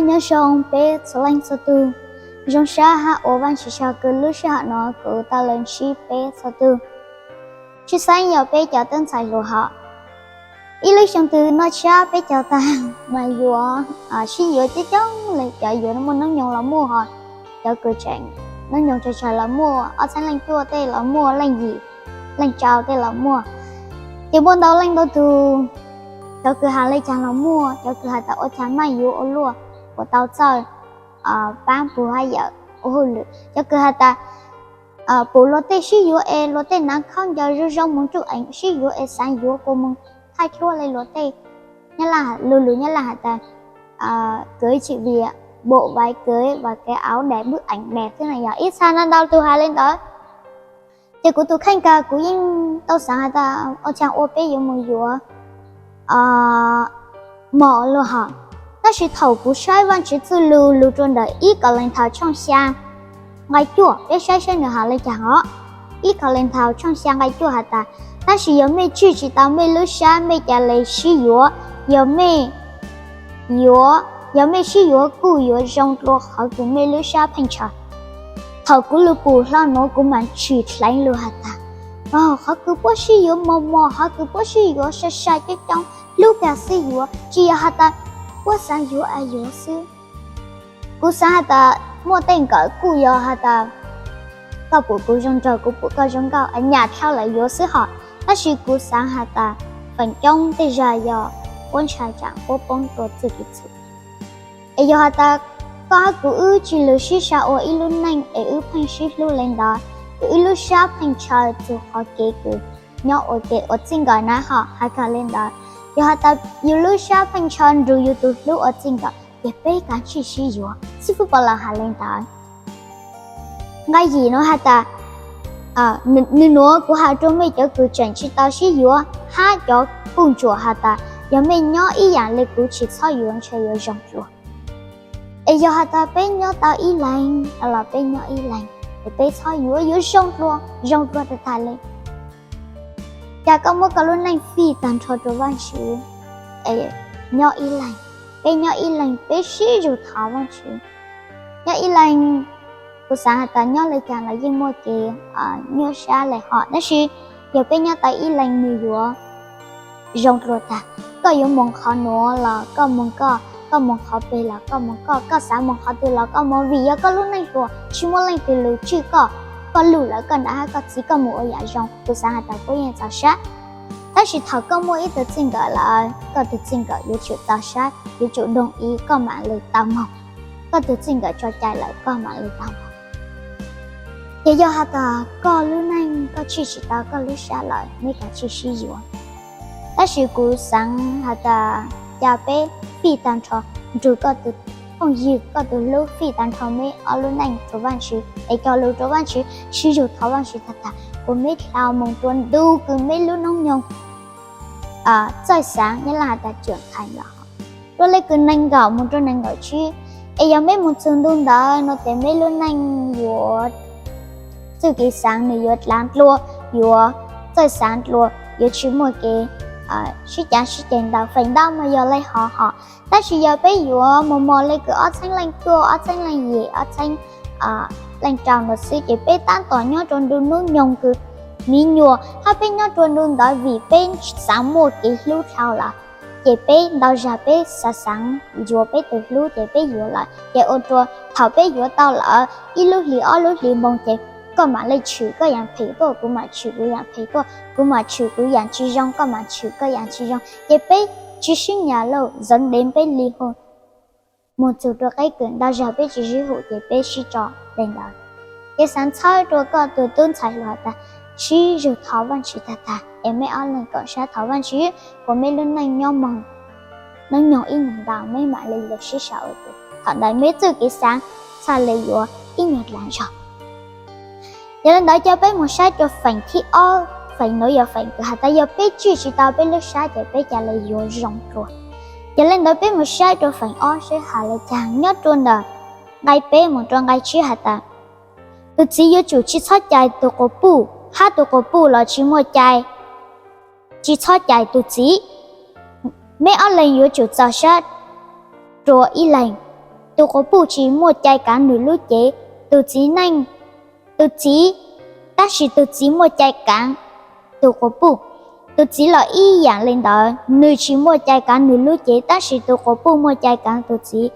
Nyob zoo peb txhua leej txhua tug, zoo sab hab ua Vaajtswv tsaug kws lub sij hawm no kuv tau lug ntsib peb txhua tug. Tshwj xeeb yog peb cov tub ntxhais hluas hov. Ib lub xyoo twg noj tshab peb cov taag mas yuav sib yuav coob coob le, cov yuav muaj noob nyoog los muaj, cov kws tseem noob nyoog tsawg tsawg los muaj, ob txheeb leej cuaj tej los muaj, leej yim leej rau tej los muaj. Ces muaj ntau leej ntau tug, cov kws has le caag los muaj, cov kws has tas ua caag maj yuav ua luaj, kuas tau txawj paab pug hab yawm ua hauj lwm, cov kws has tas pum luag tej sib yuav es luag tej naav khaub ncaws zoo zoo moog tsuj eev, sib yuav es xaav yuav kuas moog thaij tshuab le luag tej. Nyob Laj, lug lug Nyob Laj has tas cưới chỉ vì bộ váy cưới và cái áo đẹp bức ảnh đẹp xwb na, yog ib txha no ntau tug has le ntawd. Ces kuv tus kheej kag kuv yeej tau xaav has tas ua caag ua peb yuav moog yuav mos luaj hov. Tab sis thaum kuv saib Vaajtswv txuj lug lug rua ntawm ib Kauleethaus tshooj xyaa nqai cuaj, peb saib saib nwg has le caag os. Ib Kauleethaus tshooj xyaa nqai cuaj has tas, tab sis yog mej tswj tsi tau mej lub sab, mej ca le sib yuav. Yog mej yuav, yog mej sib yuav kuj yuav zoo dlua qhov kws mej lub sab pheej ntshaw. Thaum kuv lug pum hlo nuav kuv mam tsim dleev lug has tas, qhov kws puab sib yuav mos mos, qhov kws puab sib yuav sai sai coob coob, hlub kag xwb yuav, tsi yog has tas puab xaav yuav es yuav xwb. Kuv xaav has tas muaj tej nkawm kuj yog has tas koj pum kuv zoo nraug, kuv pum koj zoo nkauj, nyam dhau lawm yuav xwb hov. Tab sis kuv xaav has tas feem coob tej zag yog puab ntshai tsam puab poob rua txuj kev txhum. Es yog has tas koj hab kuv wb tsi lug sib sau ua ib lub neej es wb pheej sib hlub le ntawd, es wb lub sab pheej ntshaw txug qhov kev kws nyob ua ke ua txij nkawm na hov, has kag le ntawd. Yog has tas yus lub sab pheej ntshaw nrug yus tus hlub ua txij nkawm, ces peb kav tsij sib yuav. Xib fwb Paulus has le ntawd. Nqai yim nuav has tas, nwg nuav kuv has rua mej cov kws tseem tsi tau sib yuav hab cov puj ntsuam has tas, yog mej nyob ib yaam le kuv tsi txhob yuav ntshe yuav zoo dlua. Es yog has tas peb nyob tau ib leeg los peb nyob ib leeg, es peb txhob yuav, yuav zoo dlua, zoo dlua tag tag le. Cas koj muab koj lub neej fij tag nrho rua Vaajtswv, es nyob ib leeg, peb nyob ib leeg, peb sib zug thov Vaajtswv. Nyob ib leeg, kuv xaav has tas nyob le caag los yeej muaj kev nyuaj sab le hov, tab sis yog peb nyob tau ib leeg nwg yuav zoo dlua tag. Koj yuav moog qhov nuav los koj moog koj, koj moog qhov peg los koj moog koj, koj xaav moog qhov twg los koj moog, vim yog koj lub neej hluas tsi muaj leej twg lug tswj koj, koj lug lawm koj nam hab koj txiv, koj moog ua yaam zoo, kuv xaav has tas puab yeej txaus sab. Tab sis thaum koj muaj ib tug txij nkawm lawm, koj tug txij nkawm yuav tsum txaus sab, yuav tsum doog ib koj mam le tau moog. Koj tug txij nkawm tso cai lawm koj mam le tau moog. Ces yog has tas koj lub neej koj tswj tsi tau koj lub sab lawm, mej kav tsij sib yuav. Tab sis kuv xaav has tas ca peb fij tag nrho, nrug koj tug phooj ywg koj tug hlub fij tag nrho meb ob lub neej rua Vaajtswv, es cog lug rua Vaajtswv, sib zug thov Vaajtswv tag tag kuas meb dlhau moog rua ntu kws meb lub noob nyoog txawj xaav, nyob Laj has tas cuam thais los, rua le kws neeg nkaum moog rua neeg nkaum tsib. Es yog meb moog txug ntu ntawd no tes meb lub neej yuav, txuj kev xaav nwg yuav dlaav dlua, yuav txawj xaav dlua, yuav tsi muaj kev sib caav sib ceg ntau. Feem ntau mas yog le hov hov, tab sis yog peb yuav mos mos le kws ob txheeb leej cuaj, ob txheeb leej yim, ob txheeb leej rau ntawd xwb, ces peb tab tom nyob rua ntu noob nyoog kws miv nyuas, hab peb nyob rua ntu ntawd vim peb xaav muaj kev hlub dlhau lawm. Ces peb ntau zag peb xaav xaav yuav peb tug hlub ces peb yuav lawm, ces ua rua thaum peb yuav tau lawm ib lub hlis ob lub hlis moog ces koj mam le tshwm koj yaam phem tuaj, kuv mam tshwm kuv yaam phem tuaj, kuv mam tshwm kuv yaam tsi zoo, koj mam tshwm koj yaam tsi zoo, ces peb tsi sib nyam lauj, zov ntev peb li hu. Moog txug rua qeb kws ntau zag peb tsi sib hum ces peb sib tso le ntawd. Ces xaav txhawb rua koj tug tub ntxhais hluas has tas sib zug thov Vaajtswv tag tag, es meb ob leeg koom sab thov Vaajtswv kuas meb lub neej nyob moog noob nyoog ib nyuag ntau, meb mam le lug sib sau ua ke. Thaum ntawd meb txuj kev xaav txhaj le yuav ib nyuag dlaav zog. Yog le ntawd coj peb moog saib rua feem thib ob, feem nuav yog feem kws has tas yog peb tswj tsi tau peb lub sab ces peb ca le yuav zoo dlua. Yog le ntawd peb moog saib rua feem ob seb has le caag nyob rua ntawm nqai peb moog rua nqai tsib has tas, tug txiv yuav tsum tsi txhob cais tug quas puj, hab tug quas puj los tsi muaj cai, tsi txhob cais tug txiv. Meb ob leeg yuav tsum txaus sab rua ib leeg. Tus quas puj tsis muaj cai kaav nws lub cev. Tus txiv neej, tus txiv, tab sis tus txiv muaj cai kaav tus quas puj. Tus txiv los ib yaam le ntawd, nws tsis muaj cai kaav nws lub cev, tab sis tus quas puj muaj cai kaav tus txiv.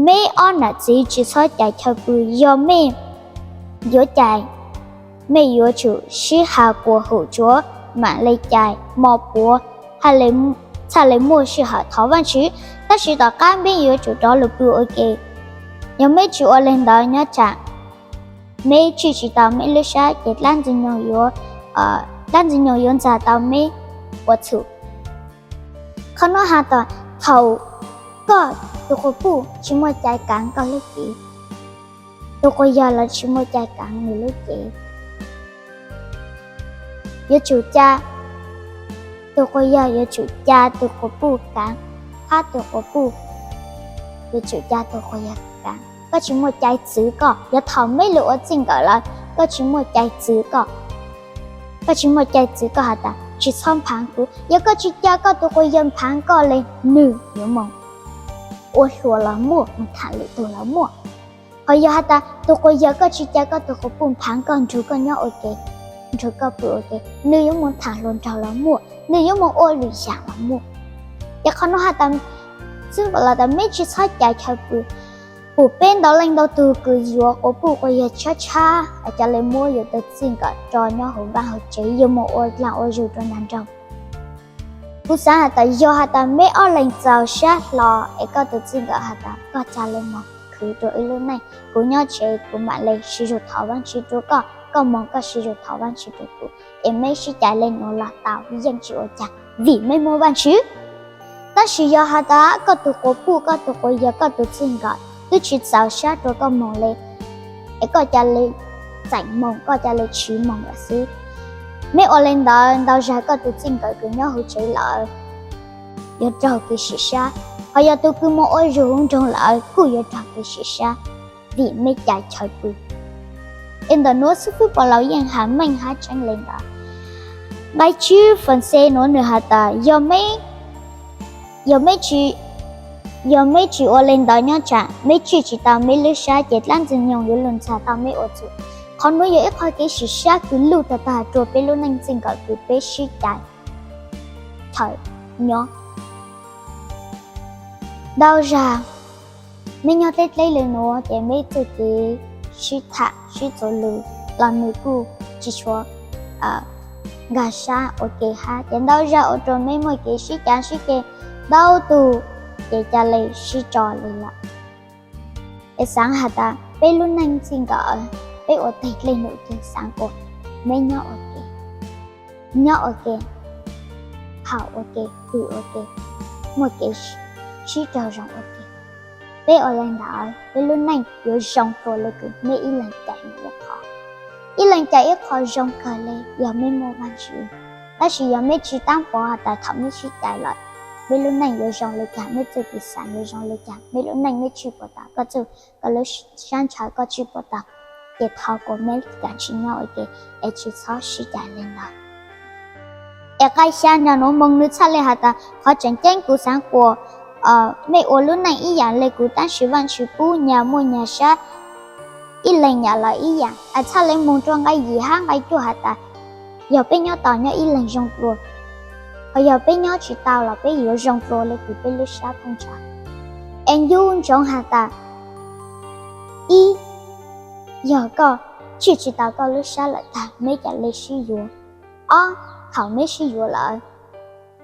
Meb ob nam txiv tsis txhob cais chaw pw. Yog mej yuav cais, mej yuav tsum sib has kuas hum tsuav, maam le cais mo puav, txhaj le muaj sij hawm thov Vaajtswv. Tab sis tom qab meb yuav tsum rov lug pw ua ke. Yog meb tsis ua le ntawd nyob tsaam, meb tswj tsis tau meb lub sab ces dlaab Ntxwg Nyoog yuav, dlaab Ntxwg Nyoog yuav ntxag tau meb ua txhum. Qhov nuav has tas thaum koj tus quas puj tsis muaj cai kaav koj lub cev, tus quas yawg los tsis muaj cai kaav nws lub cev, yuav tsum ca, tus quas yawg yuav tsum ca tus quas puj kaav, hab tus quas puj yuav tsum ca tus quas yawg kaav. Koj tsis muaj cai txwv koj. Yog thaum meb lug ua txij nkawm lawm, koj tsis muaj cai txwv koj. Koj tsis muaj cai txwv koj has tas tsis txhob nphaav kuv. Yog koj tsis ca koj tus quas yawg nphaav koj le, nwg yuav moog ua hluas los muaj, moog tham lwm tug los muaj. Hos yog has tas tus quas yawg, koj tsis ca koj tus quas puj nphaav koj, nrug koj nyob ua ke, nrug koj pw ua ke, nwg yuav moog tham hluas nraug los muaj, nwg yuav moog ua lwm yaam los muaj. Ces qhov nuav has tas, xwb los tas meb tsis txhob cais chaw pw. Pum peb ntau leej ntau tug kws yuav quas puj quas yawg tshab tshab, ca le muab yus tug txij nkawm rau nyob huv vaaj huv tsev, yug moog ua dlaag ua zug rua nraag nraug. Kuv xaav has tas yog has tas meb ob leeg txaus sab hlo es koj tug txij nkawm has tas koj ca le moog khwv rua ib lub neej, kuv nyob tsev kuv maam le siv zug thov Vaajtswv rua koj, koj moog koj siv zug thov Vaajtswv rua kuv, es meb sib cais le nuav los tau, yeej tsis ua caag vim meb muaj Vaajtswv. Tab sis yog has tas koj tug quas puj, koj tug quas yawg, koj tug txij nkawm twb tsis txaus sab rua koj moog le, es koj ca le txeem moog, koj ca le tsiv moog lawm xwb. Meb ua le ntawd ntau zag koj tug txij nkawm kws nyob huv tsev lawm yuav raug kev sim sab, hos yog tug kws moog ua zug huv nroog lawm kuj yuav raug kev sim sab vim meb cais chaw pw. Es ntawm nuav xib fwb Paulus yeej has meej hab tseeb le ntawd. Nqai tsib Foom Xes nuav nwg has tas, yog meb tsis ua le ntawd nyob tsaam, meb tswj tsis tau meb lub sab ces dlaab Ntxwg Nyoog yuav lug ntxag tau meb ua txhum. Qhov nuav yog ib qho kev sim sab kws luj tag tag rua peb lub neej txij nkawm kws peb sib cais chaw nyob. Ntau zag meb nyob dleb dleb le nuav ces meb txuj kev sib tham sib txuas lug los nws kuj tsis tshua nkag sab ua ke hab, ces ntau zag ua rua meb muaj kev sib cav sib ceg ntau tug, ces ca le sib tso le lawm. Es xaav has tas peb lub neej txij nkawm peb ua teg dlej num ces xaav kuas meb nyob ua ke, nyob ua ke, haus ua ke, pw ua ke, muaj kev sib raug zoo ua ke. Peb ua le ntawd peb lub neej yuav zoo dlua le kws meb ib leeg cais ib qho. Ib leeg cais ib qho zoo kawg le yog meb muaj Vaajtswv. Tab sis yog meb tsis taab pov has tas thaum meb sib cais lawm, meb lub neej yuav zoo le caag, meb txuj kev xaav yuav zoo le caag, meb lub neej meb tswj puas tau, koj txuj koj lub sab ntshaw koj tswj puas tau, ces thov kuas meb kav tsij nyob ua ke es tsis txhob sib cais le ntawd. Es nqai xya nyob nuav moog nws txhaj le has tas qhov tseem ceeb kuv xaav kuas mej ua lub neej ib yaam le kuv, tab sis Vaajtswv pub nyag muaj nyag sab, ib leeg nyam lawm ib yaam. Es txhaj le moog rua nqai yim hab nqai cuaj has tas yog peb nyob tau nyob ib leeg zoo dlua, hos yog peb nyob tsis tau los peb yuav zoo dlua le kws peb lub sab pheej ntshaw. Es ncu ntsoov has tas, ib, yog koj tswj tsis tau koj lub sab lawm tag meb ca le sib yuav. Ob, thaum meb sib yuav lawm,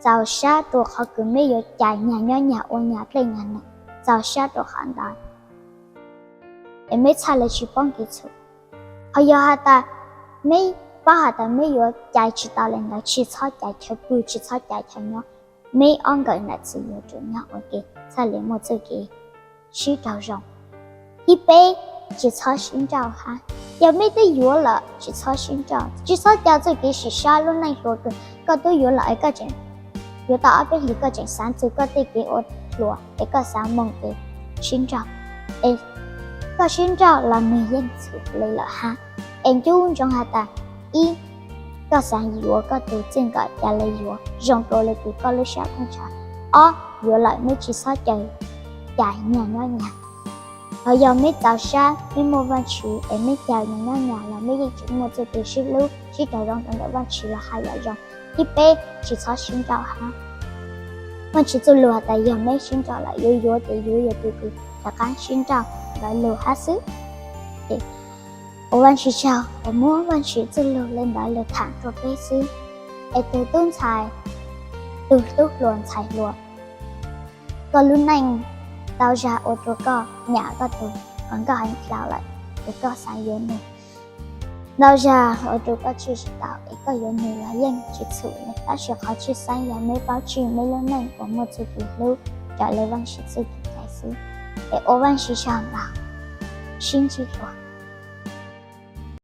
txaus sab rua qhov kws meb yuav cais nyag nyob nyag ua nyag dlej nyag neem, txaus sab rua qhov ntawd es meb txhaj le tsis poob kev txhum. Hos yog has tas meb paub has tas meb yuav cais tsis tau le ntawd, tsis txhob cais chaw pw, tsis txhob cais chaw nyob, meb ob nkawm nam txiv yuav tsum nyob ua ke, txhaj le muaj txuj kev sib raug zoo. Thib peb, tsis txhob sib nrauj hab. Yog meb twb yuav lawm tsis txhob sib nrauj, tsis txhob ca txuj kev sim sab lub neej hluas kws koj twb yuav lawm es koj tseem, yuav tau ob peb hlis koj tseem xaav txug koj tej kev ua hluas es koj xaav moog kev sib nrauj. Es koj sib nrauj los nwg yeej txhum le lawm hab. Es ncu ntsoov has tas, ib, koj xaav yuav koj tug txij nkawm ca le yuav zoo dlua le kws koj lub sab pheej ntshaw. Ob, yuav lawm meb tsis txhob cais nyag nyob nyag. Ho yog meb txaus sab, meb muaj Vaajtswv es meb cog nyob nyam los meb yeej tseem muaj txuj kev sib hlub sib raug zoo rau ntawm Vaajtswv los hais yam zoo. Thib peb, tsis txhob sib nrauj hab. Vaajtswv txuj lug has tas yog meb sib nrauj lawm yuav yuav ces yuav yog tus kws rov qaab sib nrauj ntawd lug hab xwb. Ua Vaajtswv tsaug es muab Vaajtswv txuj lug le ntawd lug thaam rua peb xwb. Es tug tub ntxhais, tug tub hluas ntxhais hluas, koj lub neej ntau zag ua rua koj nyam koj tug, koj heev dlhau lawm es koj xaav yuav nwg. Ntau zag ua rua koj tswj tsis tau es koj yuav nwg los yeej tsis txhum le, tab sis qhov tshwj xeeb yog meb paub tswj meb lub neej uas muaj txuj kev hlub raws le Vaajtswv txuj kev cai xwb. Es ua Vaajtswv tsaug ntau, sib ntsib dlua.